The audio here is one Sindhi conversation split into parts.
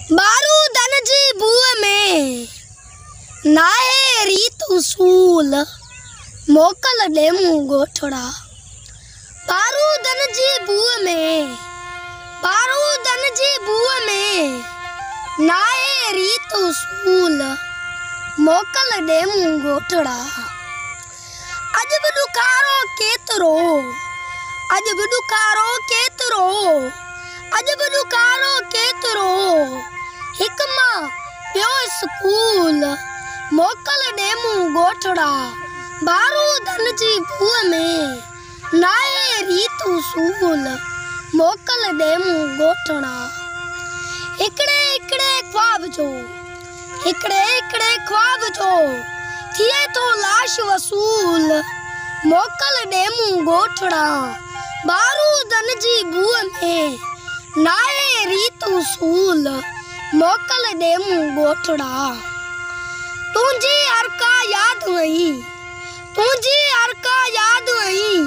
بارودن جي بوء ۾، ناهي ريت اصول، موڪل ڏي مون ڳوٺڙا. بارودن جي بوء ۾، بارودن جي بوء ۾، ناهي ريت اصول، موڪل ڏي مون ڳوٺڙا. اڄ به ڏکارو ڪيترو، اڄ به ڏکارو ڪيترو، اڄ به ڏکارو ڪيترو، هڪ مان ٻيو اسڪول، موڪل ڏي مون ڳوٺڙا، بارودن جي بوء ۾، ناهي ريت اصول، موڪل ڏي مون ڳوٺڙا. هڪڙي هڪڙي خواب جو، هڪڙي هڪڙي خواب جو، ٿئي ٿو لاش وصول، موڪل ڏي مون ڳوٺڙا، بارودن جي بوء ۾، ناهي ريت اصول، موڪل ڏي مون ڳوٺڙا. تنهنجي هر ڪا ياد وئي، تنهنجي هر ڪا ياد وئي،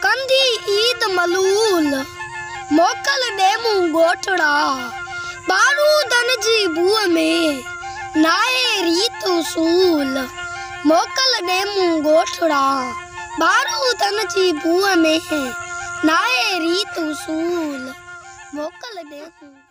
ڪندي عيد ملول، موڪل ڏي مون ڳوٺڙا، بارودن جي بوء ۾، ناهي ريت اصول، موڪل ڏي مون ڳوٺڙا، بارودن جي بوء ۾، ناهي ريت اصول، موڪل ڏي مون.